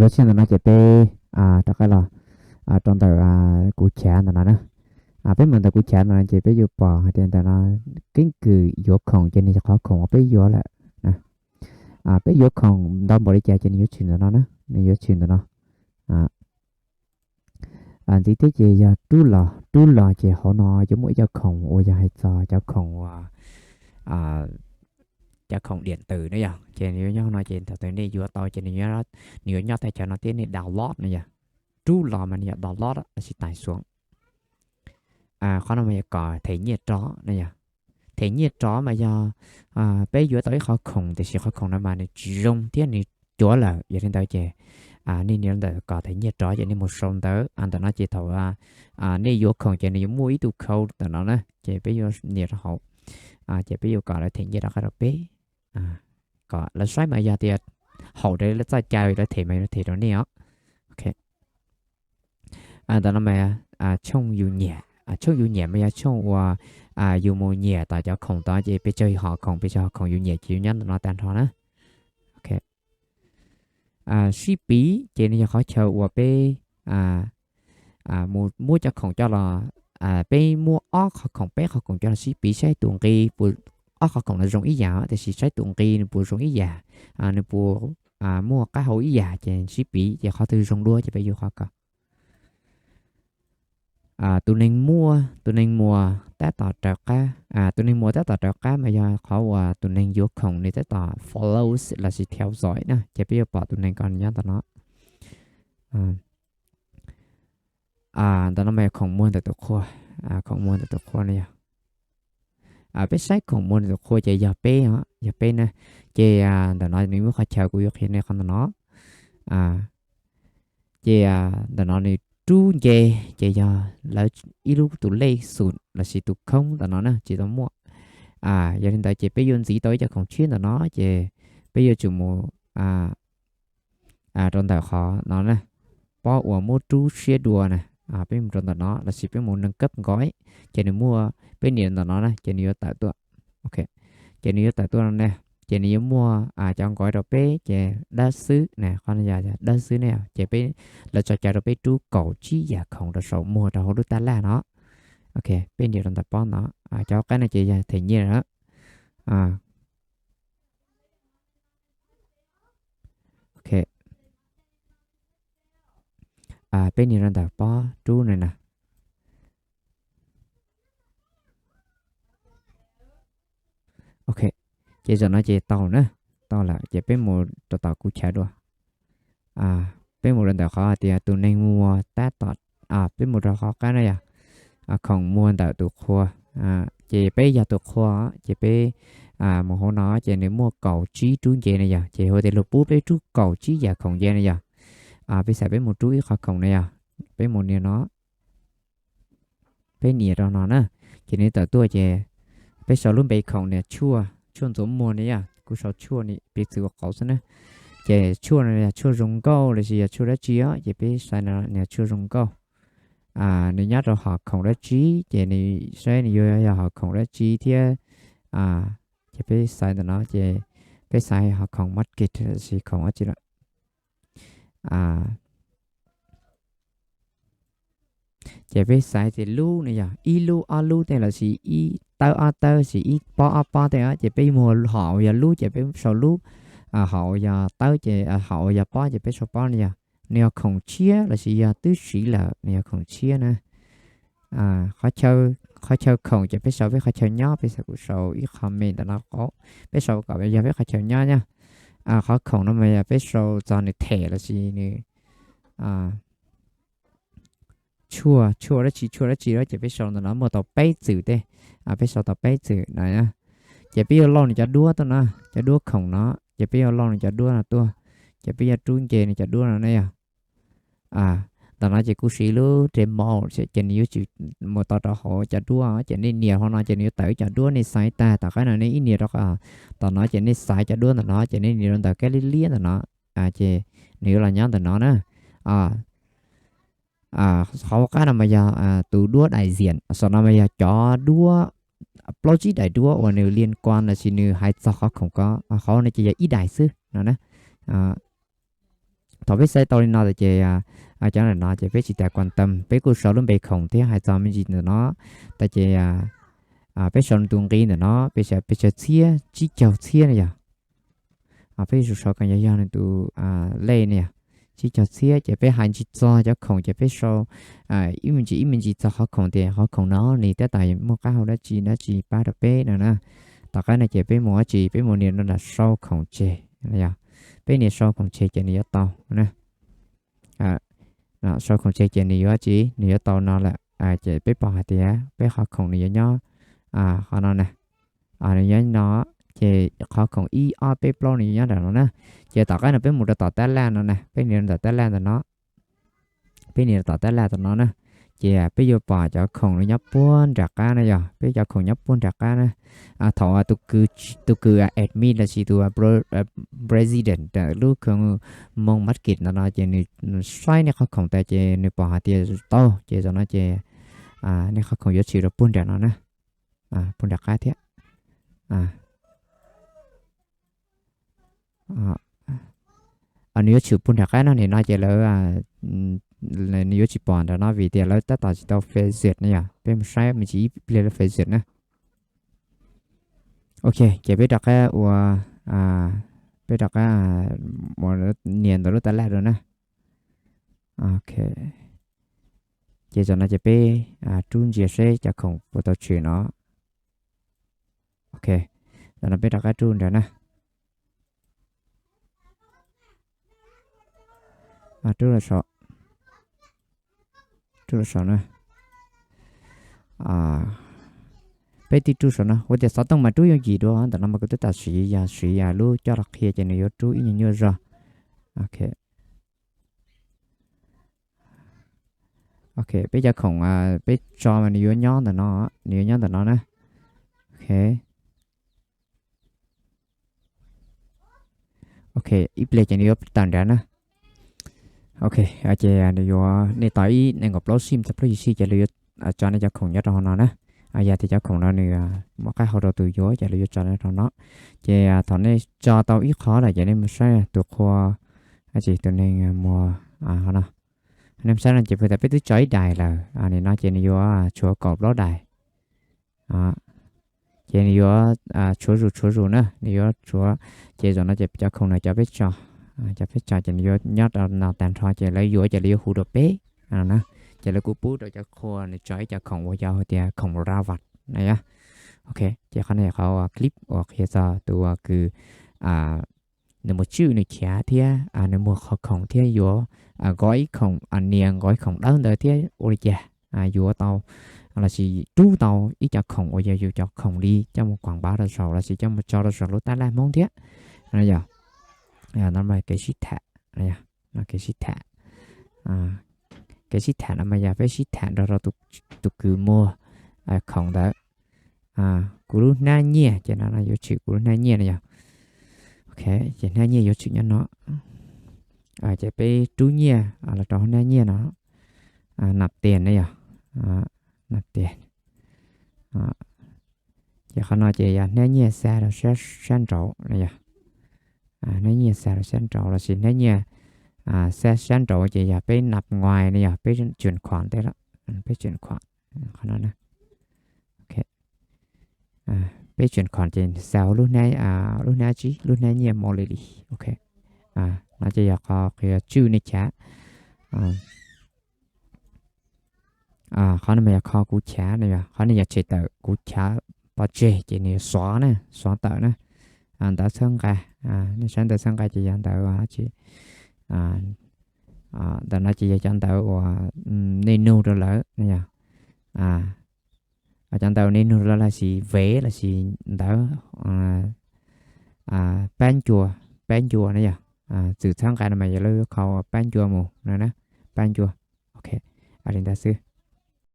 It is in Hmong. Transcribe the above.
Los txij ntawm no ces peb rov qab los rau ntawm kuv chav ntawm no na. Peb mus ntawm kuv chav ntawm no ces peb yuav pom hais tias ntawm no keeb kwm yuav khoom ces nws yog qhov khoom uas peb yuav lawm. Peb yuav khoom ntau npaum li cas ces nws yuav tshwm ntawm no na, nws yuav tshwm ntawm no. Ntxiv thiab ces yog rub los, rub los ces hauv no yuav muaj ib co khoom uas yog hais txog cov khoom uas cov khoom diam ntws na yog, ces nws yuav nyob no ces thaum twg nej yuav tau ces nws yuav nyob tag cov no thiab nej download na yog. Rub los mas nws yog download los sis tais xuav. Qhov no mas yog kom them nyiaj rov na yog. Them nyiaj rov mas yog peb yuav tau ib qhov khoom tiam sis qhov khoom no mas nws tsis zoo thiab nws cuav lawm, yog li ntawd ces nej nias ntawm kom them nyiaj rov ces nej mus sau ntawv ntawm no ces thaum nej yuav khoom ces nws yuav muaj ib tug code ntawm no na, ces peb yuav nias rau hauv, ces peb yuav kom lawv them nyiaj rov qab rau peb. Kom lawv saib mas yog tias haum raws li lawv txoj cai lawv them mas yuav them rau nej os. Ok. Ntawm no mas tshooj yus nyiam, tshooj yus nyiam mas yog tshooj uas yus mus nyiam tom cov khoom tod ces pes tsawg hom khoom, pes tsawg hom khoom yus nyiam ces yus nyob ntawm no tag nrho na. Ok. Sib piv ces nws yog qhov chaw uas peb mus muab cov khoom coj los, peb muab ob qhov khoom peb qhov khoom coj los sib piv saib tus nqi puas, ob qhov khoom no zoo ib yam tiam sis saib tus nqi nws puas zoo ib yam, nws puas muaj qab hau ib yam ces sib piv ces qhov twg zoo dua ces peb yuav qhov ko. Tus neeg muaj, tus neeg muas tab tom raws qab, tus neeg muas tab tom raws qab mas yog qhov uas tus neeg yuav khoom nws tab tom follow los sis theo dõi na, ces peb yuav pom tus neeg ko nyob ntawm no. Ntawm no mas yog khoom muag ntawm tus qhua, khoom muag ntawm tus qhua no yog, peb saib khoom muag ntawm tus qhua ces yog peb os, yog peb na. Ces ntawm no nws muaj qhov chaw kuv yuav qhia nej qhov ntawm no. Ces ntawm no nws rub nce ces yog lawv ib lub tus lej xum los sis tus khoob ntawm no na tsis tau muaj. Yog li ntawd ces peb yuav ntxiv tau ib co khoom tshiab ntawm no ces peb yuav tsum mus rau ntawm qhov no na, pob uas muab rub siab dua na, peb mus rau ntawm no los sis peb mus nws kab nkaus, ces nws muaj, peb nias ntawm no na ces nws yuav tawm tuaj. Ok, ces nws yuav tawm tuaj no ne, ces nws yuav muaj cov nkaus rau peb ces dawb xwb na, qhov no yog dawb xwb ne, ces peb, lawv tso cai rau peb rub kaum tsib yam khoom rau saum muag rau hauv lub tab laj no. Ok, peb nias rau ntawm pob no, cov qab no ces yog them nyiaj lawm. Ok, peb nias rau ntawm pob rub no na. Ok, ces zaum no ces tau na, tau lawm ces peb mus rau tom kuv chav dua. Peb mus rau ntawm qhov tias tus neeg muag tab tom, peb mus rau qhov qab no yog khoom muag ntawm tus qhua. Ces peb yog tus qhua ces peb mus hauv no ces nws muaj kaum tsib rub nce no yog, ces hu tias luag pub peb rub kaum tsib yam khoom nce no yog. Peb xav peb mus rub ib qhov khoom no yog, peb mus nias no, peb nias rau no na, ces nws tawm tuaj ces peb sau lub npe khoom nias tshuaj, tshuaj ntxuav muag no yog, kuv sau tshuaj piv txwv ua qauv xwb na. Ces tshuaj no yog tshuaj zoo nkauj los sis yog tshuaj dab tsi os, ces peb xaiv no nias tshuaj zoo nkauj. Nws nyob rau hom khoom dab tsi, ces nws saib nws yuav yog hom khoom dab tsi thiab. Ces peb xaiv ntawm no ces peb xaiv hom khoom market los sis khoom dab tsi lawm. Ces peb xaiv tias lub no yog ib lub ob lub tej los sis ib tawb ob tawb sis ib pob ob pob tej os, ces peb muag hom uas yog lub ces peb sau lub, hom uas yog tawb ces, hom uas yog pob ces peb sau pob no yog. Nws yog khoom tshiab los sis yog twb siv lawm nws yog khoom tshiab na. Qhov chaw khoom ces peb sau peb qhov chaw nyob, peb xav kuv sau ib qho me ntawm no qauv, peb sau kom yog peb qhov chaw nyob na. Qhov khoom no mas yog peb sau txog nws them los sis nws tshuaj, tshuaj dab tsi tshuaj dab tsi los ces peb sau ntawm no muaj tau peb txwm tej, peb sau tau peb txwm na. Ces peb yuav lauj nws cov duab tuaj na, cov duab khoom no, ces peb yuav lauj nws cov duab no tuaj, ces peb yuav rub nce nws cov duab no ne yog. Ntawm no ces kuv siv lub remote ces nws yuav tsis mus tau rau hauv cov duab, ces nej nias hauv no ces nws yuav tawm cov duab nej xaiv tag, tom qab no nej ib nias rau, tom no ces nej xaiv cov duab ntawm no ces nej nias rau ntawm kab liab liab ntawm no, ces nws yuav los nyob ntawm no na. Qhov qab no mas yog tus duab daim ziam, saum no mas yog cov duab, plaub tsib daim duab uas nws liên quan los sis nws hais txog qhov khoom ko, qhov no ces yog ib daim xwb no na. Thaum peb xaiv tau li no tas ces cov ntawm no ces peb tsis tas kuas tam, peb kuj sau lub npe khoom thiab hais txog me ntsis ntawm no. Tas ces peb sau tus nqi ntawm no, peb sau txhiab, tsib caug txhiab na yog. Peb yuav tsum sau kom yog yog nws tus lej na yog, tsib caug txhiab. Ces peb hais ntsis txog cov khoom ces peb sau ib me ntsis ib me ntsis txog qhov khoom tias qhov khoom no nws tab tom muaj qab hau dab tsi dab tsi pab rau peb no na. Tom qab no ces peb mus dab tsi, peb mus nias rau nram sau khoom tseg, yog peb nias sau khoom tseg ces nws yuav tau na. Sau khoom tseg ces nws yuav dab tsi, nws yuav tau no lawm. Ces peb pom hais tias peb qhov khoom nws yuav nyob qhov no na, nws nyob no. Ces qhov khoom ib ob peb plaub nws yuav nyob nram no na. Ces tom qab no peb mus rau tom tab laj no na, peb nias rau tom tab laj ntawm no, peb nias rau tom tab laj ntawm no na. Ces peb yuav pom cov khoom nws nyob puag nram qab na yog, peb cov khoom nyob puag nram qab na. Thaum tus kws admin los sis tus president lub moos market ntawm no ces nws saib nej qhov khoom tas ces nws pom hais tias tau ces zaum no ces nej qhov khoom yuav tshwm rau puag nram no na, puag nram qab thiab. Nws yuav tshwm puag nram qab no, nim no ces lawv, nws yuav tsis pom nram no vim tias lawv tab tom tsis tau phê duyệt na yog, peb mus saib me ntsis ib pliag lawv phê duyệt na. Ok, ces peb rov qab ua, peb rov qab nias ntawm lub tab laj rau na. Ok, ces zaum no ces peb rub ntsia seb cov khoom puas tau tshwm no. Ok, zaum no peb rov qab rub nrad na. Rub, rub los saum na. Peb twb rub saum no, ua tias xov tooj mas rub yooj yim dua, ntawm no mas kuv twb tau siv, yog siv lub coj los qhia ces nws yuav rub ib nyuag nyuaj zog. Ok, ok, peb cov khoom peb tso mas nws yuav nyob ntawm no, nws yuav nyob ntawm no na. Ok, ok, ib pliag ces nws yuav tawm nrad na. Ok, ces nws yuav nej tos ib nees nkaum plaub sij txog plaub yim sij ces lawv yuav tso nej cov khoom nyob rau hauv no na. Yog tias cov khoom no nws muaj qab hau rau tus yuav ces lawv yuav tso nyob rau no. Ces thaum nej tso tau ib qho lawm ces nej mus saib tus qhua, tus neeg muag hauv no. Nej mus saib no ces pw tas peb twb tso ib daim lawm, nim no ces nws yuav tshuav kaum plaub daim. Ces nws yuav tshuav zus tshuav zus na, nws yuav tshuav. Ces zaum no ces cov khoom no cov peb tso, cov peb tso ces nws yuav nyob rau no tag nrho ces lawv yuav ces lawv yuav hu rau peb na. Ces lawv kuj pub rau cov qhua nws tso ib co khoom uas yog hais tias khoom ra vaj na yom. Ok, ces qhov no yog qhov clip uas qhia txog tus uas kws nws mus tswj nws chav thiab nws muag qhov khoom thiab yuav nqov ib khoom, nias nqov ib khoom dawb ntawd thiab ua li cas yuav tau lossis rub tau ib co khoom uas yog yus cov khoom li coj mus quảng bá rau saum lossis coj mus tso rau saum lub tab laj Hmoob thiab. Yog, no mas kev sib tham, kev sib tham, kev sib tham no mas yog peb sib tham nrog rau tus kws muag khoom ntawd. Kuv lub hnab nyiaj ces no yuav tshwm kuv lub hnab nyiaj no yog. Ok, ces hnab nyiaj yuav tshwm nyob no. Ces peb rub nyiaj los rau hauv hnab nyiaj no, nạp tiền na yog, nạp tiền. Ces qhov no ces yog hnab nyiaj xa rau sab nraud na yog, hnab nyiaj xa rau sab nraud lossis hnab nyiaj xa sab nraud ces yog peb nạp ngoài na yog peb chuyển khoản tej, peb chuyển khoản, qhov no na. Ok, peb chuyển khoản ces xa hauv lub hnab, lub hnab tsib, lub hnab nyiaj Moneyly. Ok, no ces yog qhov qhia tswj nej chav. Qhov no mas yog kho kuv chav na yog, qhov no yog tshem tawm kuv chav pov tseg ces nws yuav xov na, xov tawm na. Ntawv txhawb nqa, nej saib ntawv txhawb nqa ces yog ntawv, ntawm no ces yog cov ntawv uas nej nug rau lawv na yog. Cov ntawv nej nug rau lawv lossis vev lossis ntawv pab ncua, pab ncua na yog. Txwm txhawb nqa no mas yog lawv kho pab ncua mus no na, pab ncua. Ok, li ntawd xwb.